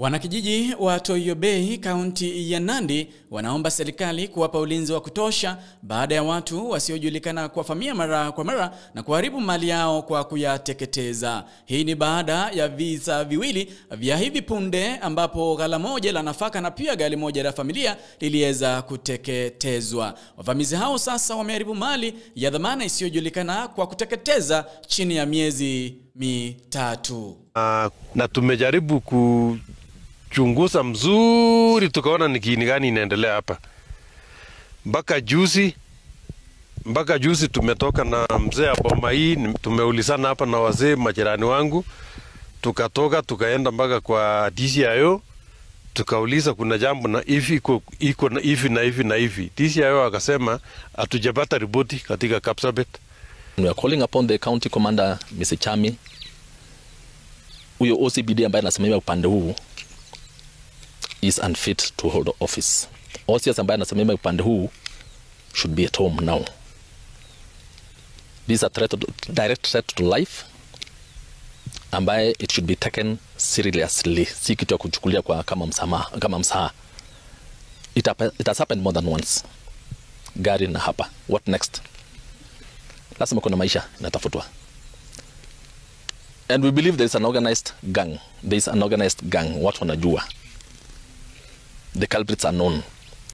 Wanakijiji wa Toyo Bay, kaunti ya Nandi, wanaomba serikali kuwapa ulinzi wa kutosha baada ya watu wasiojulikana kuwavamia mara kwa mara na kuharibu mali yao kwa kuyateketeza. Hii ni baada ya visa viwili vya hivi punde ambapo ghala moja la nafaka na pia gari moja la familia liliweza kuteketezwa. Wavamizi hao sasa wameharibu mali ya dhamana isiyojulikana kwa kuteketeza chini ya miezi 3. Na tumejaribu kuchunguza mzuri, tukaona ni kiini gani inaendelea hapa. Mpaka juzi tumetoka na mzee wa boma hii, tumeulizana hapa na wazee majirani wangu, tukatoka tukaenda mpaka kwa DCIO, tukauliza kuna jambo na hivi iko na hivi na hivi na hivi. DCIO akasema hatujapata ripoti katika Kapsabet. We are calling upon the county commander, Mr. Chami, huyo OCPD ambaye anasimamia upande huu is unfit to hold office. OCS ambaye anasimamia upande huu should be at home now. This is a threat, direct threat to life ambaye it should be taken seriously. Si kitu ya kuchukulia kwa kama msamaha, kama msaha. It has happened more than once. Gari na hapa. What next? Lazima kuna maisha inatafutwa. And we believe there is an organized gang. There is an organized gang. Watu wanajua. The culprits are known.